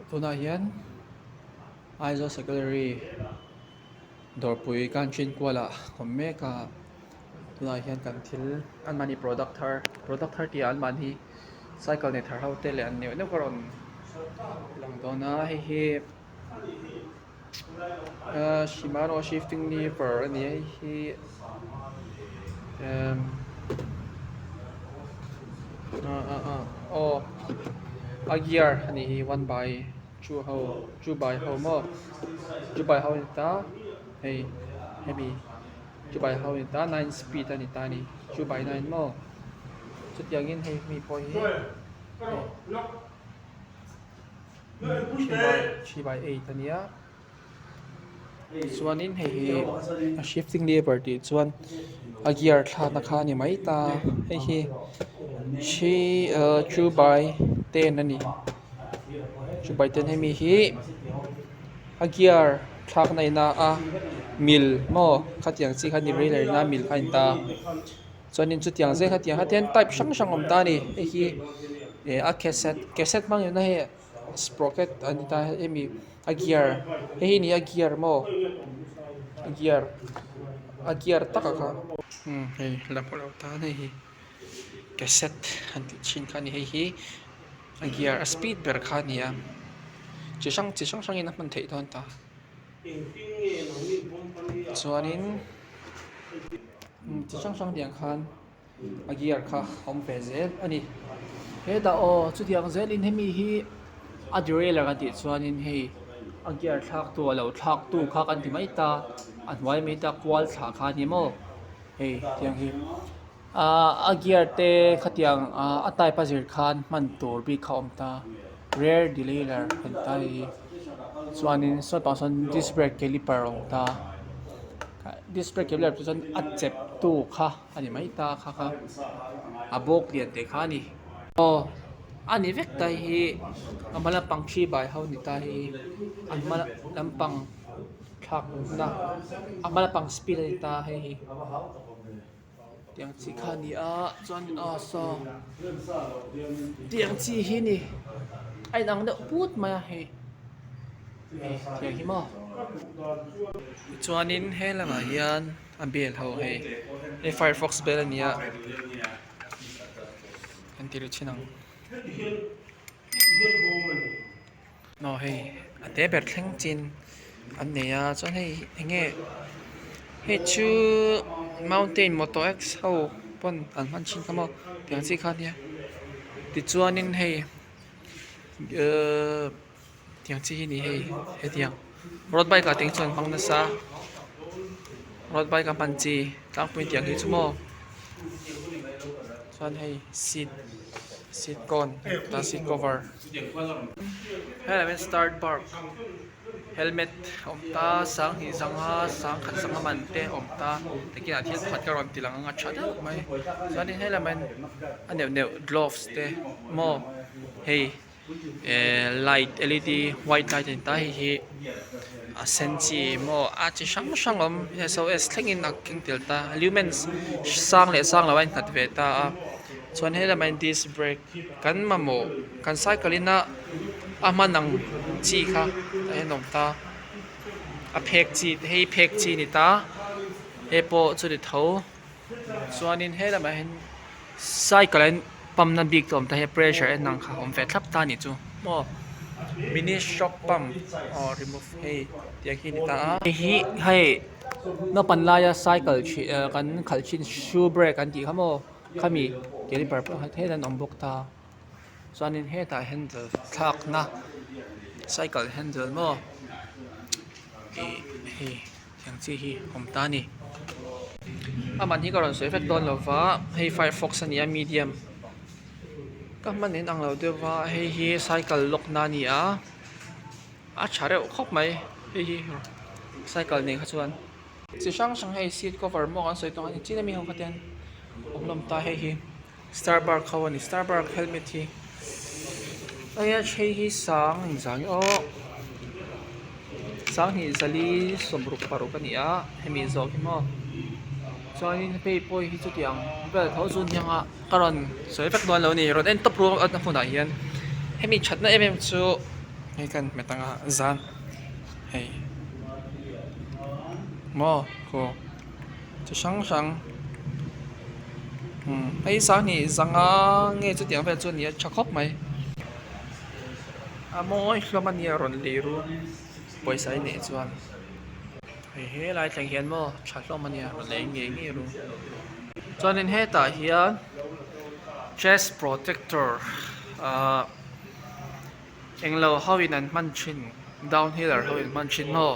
Tunah hian Aizawl Secondary dawrpui kan chin kual ah awm mek a tunah hian kan thil anmahni product thar product thar tih ah anmahni cycle nei thar ho te leh an neuh neuh a rawn lang dawn a hei hi ahh Shimano shifting lever a ni a hei hi emm ah ah ah aw a gear a nih hi one by two ho two by ho maw two by ho a ni ta hei hemi two by ho a ni ta nine speed a ni ta a ni two by nine maw chutiangin hei mi pawh hi three by eight a nia chuanin hei hi a shifting lever tih chuan a gear thlakna kha a ni mai ta hei hi three ah two by ten a ni two by ten hemi hi a gear thlakna ina a mil maw khatiang chi kha ni railer ina mil kha a ni ta. Chuanin chutiang zet hetiang hian type hrang hrang a awm ta a ni hei hi eh a cassette cassette hmang hian hei sprocket a ni ta hemi a gear hei hi ni a gear maw a gear a gear tak a kha umm hei la hmu lo tan hei hi cassette an tih thin kha a ni hei hi a gear a speed ber kha a ni a chi hrang chi hrang hrangin a hman theih dawn ta chuanin. Chi hrang hrang tiang khan a gear kha a awm ve zel a ni. Hetah aw chutiang zelin hemi hi a derailleur kan tih chuanin hei a gear thlak tu a lo thlak tu kha kan ti mai ta a hnuai mai ta kual thla kha a ni maw hei tiang hi ahh a gear te khatiang ahh a type a zir khan hman tur bik kha a awm ta rear derailleur kan ti ta hei hi chuanin sawtah sawn disc brake caliper a awm ta. Disc brake caliper chu chuan a chep tu kha a ni mai ta kha kha a bawk lian teh kha a ni. Aw a ni vek ta hi a hma lampang thi bai ho ni ta hi a hma lampang thlak na a hma lampang speed a ni ta hei hi. Tiang chi kha a ni a chuan aw saw tiang chi hi ni a inang deuh put mai a hei hei tiang hi maw tichuanin he lamah hian a bel ho hei hei firefox bel a ni a kan ti ri thin ang. Aw hei a te ber thleng chin an nei a chuan hei eng nge hei chu mountain moto x ho pawn an hman thin kha maw tiang chi kha ania tichuanin hei ehh tiang chi hi a ni hei hetiang road bike ah te hi chuan an hmang nasa road bike a hman chi tlangpui tiang hi chu maw chuan hei seat seat kawn ta seat cover helai hian start bark helmet a awm ta sanghnih zanga sangkhat zanga man te a awm ta takin ah thil pakhat ka rawn ti lang ang a tha deuh mai chuanin helai hian a neuh neuh gloves te maw hei. Eh light L E D white light a ni ta hei hi a sen chi maw a chi hrang hrang a awm S O S thlengin a keng tel ta lumens sang leh sang lo a innghat ve ta a chuan helamah hian disc brake kan mamawh kan cycle ina a hman ang chi kha a inawm ta a phek chi hei phek chi a ni ta hei pawh chuti tho. Chuanin he lamah hian cycle ah hian pump na bik te a awm ta hei pressure en ang kha a awm ve thlap ta a nih chu maw mini shock pump aw remove hei tiang hi a ni ta a. Hei hi hei naupang laia cycle ṭhi ah kan khalh ṭhin shoe brake an tih kha maw khami caliper pawh kha hetah an awm bawk ta chuanin hetah handle thlakna cycle handle maw ih hei. Tiang chi hi awm ta a ni. Aman hi ka rawn sawi vek dawn lo va, hei firefox a ni a medium ka hman in ang lo deuh va, hei hi cycle lock na a ni a, a tha reuh khawp mai hei hi cycle nen kha chuan. Chi hrang hrang hei seat cover maw kan sawi tawh a ni chin ami ho kha ten awm hlawm ta hei hi starbuck ho a ni starbuck helmet hi hei a hei hi sang zang aw sanghnih zali sawmruk paruk a ni a hemi zawk hi maw chuanin hei pawh hi chutiang vel tho chu nia nga ka rawn sawi vek dawn lo a ni rawn en tawp rual a hmunah hian hemi thatna em em chu. Hei kan hmet anga zan hei maw khaw chi hrang hrang umm hei sanghnih zanga nge chutiang vel chu a ni a tha khawp mai a mawi hlawm a nia rawn lei ru pawisa i neih chuan hei helai thleng hian maw tha hlawm a nia rawn lei ngei ngei ru chuanin hetah hian chest protector ahh. Englo ho in an hman thin downhiller ho in hman thin maw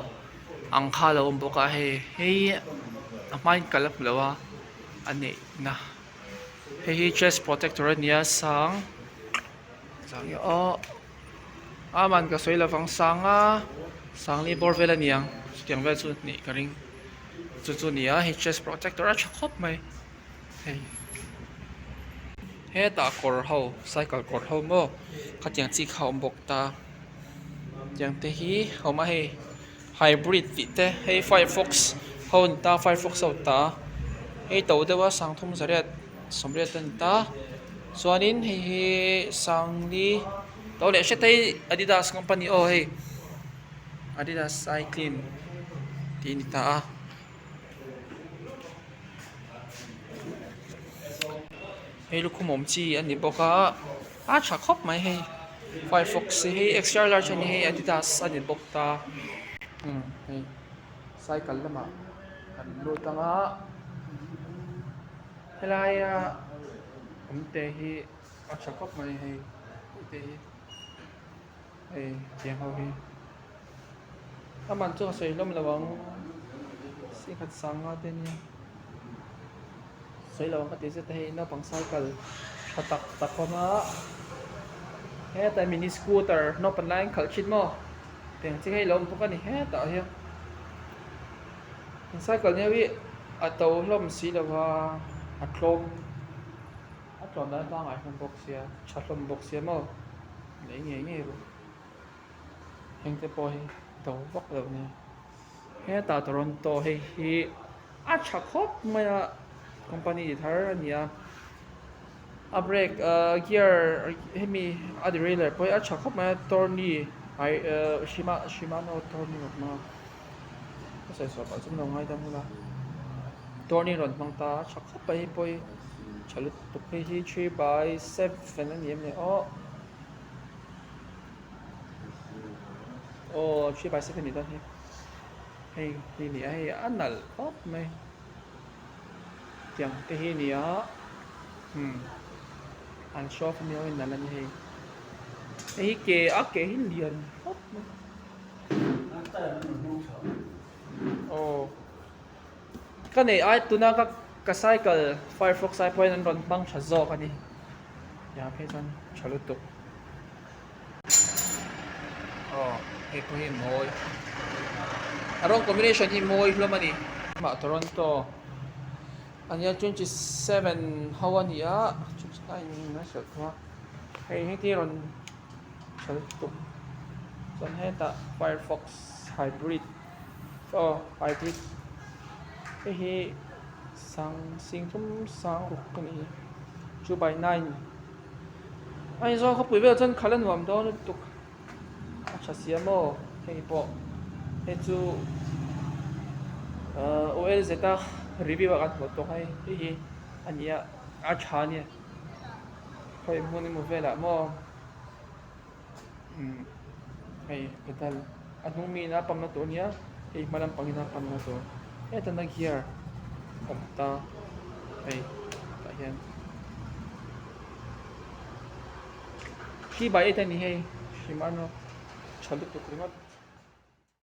ang kha a lo awm bawk a hei hei a hmain kal a hmu lo a a neih na hei hi chest protector a nia sang aww a man ka sawi lovang sang a sangli bawr vel a ni ang chutiang vel chu nih ka ring chu chu a ni a hei chest protector a tha khawp mai. Hei hetah kawr ho cycle kawr ho maw khatiang chi kha a awm bawk ta tiang te hi a awm a hei hybrid tih te hei firefox ho a ni ta firefox ho ta hei to deuh a sangthum zariat sawmriat a ni ta chuanin hei hi sangli to leh hret a hei adidas company aw hei adidas cycling tih a ni ta a. Hei lukhum awm chi a ni bawk a a tha khawp mai hei firefox hi hei extra large a ni hei adidas a ni bawk ta umm hei cycle lamah kan lut ang a helaia awm te hi a tha khawp mai hei hei te hi hei tiang ho hi. A man chu a sawi hlawm lo ang singkhat sanga te ania sawi lo ang ka tih zet a hei naupang cycle tha tak tak awm a hetah mini scooter naupang laiin khalh thin maw tiang chi hei lo awm bawk a ni hetah hian cycle nia hi a to hlawm si lo va a tlawm a tlawm dan pangngai hlawm bawk sia tha hlawm bawk sia maw lei ngei ngei ru. Heng te pawh hi do vak lo nia hetah Toronto hei hi a tha khawp mai a company thar a ni a a brake ahh gear hemi a derailleur pawh hi a tha khawp mai a tourney shimano tourney rawn hmang a ka sawi sual palh chu min lo ngaidam ula tourney rawn hmang ta a tha khawp mai hei pawh hi tha lutuk hei hi 3x7 a ni em le aw. Aw 3x7 ni dawn hi hei hi ni a hei a nalh khawp mai tiang te hi a ni a umm an show off ania awin nalh a ni hei hei hi ke a ke hi lian khawp mai aw ka neih ai tuna ka ka cycle firefox ai pawhin an rawn hmang tha zawk a ni. Tiang phei chuan tha lutuk. Aw hei pawh hi mawi. A rawng combination hi mawi hlawm a ni. Mah Toronto ania 27 ho a ni a 29 a hralh thung a hei heng te hi rawn tha lutuk chuan hetah firefox hybrid aw hybrid hei hi sang singthum sang ruk a ni. 2x9 Aizawl khawpui vel chuan khalh a nuam dawn lutuk a tha sia maw hei pawh hei chu ahh OLZ a review ah kan hmuh tawh hei hei hi a ni a a tha a nia khawi hmun emaw velah maw umm hei pedal a hnung miin a pump na tur a nia hei hma lampangin a pump na tur heta na gear awm ta hei tah hian 3x8 a ni hei Shimano tha lutuk ringawt.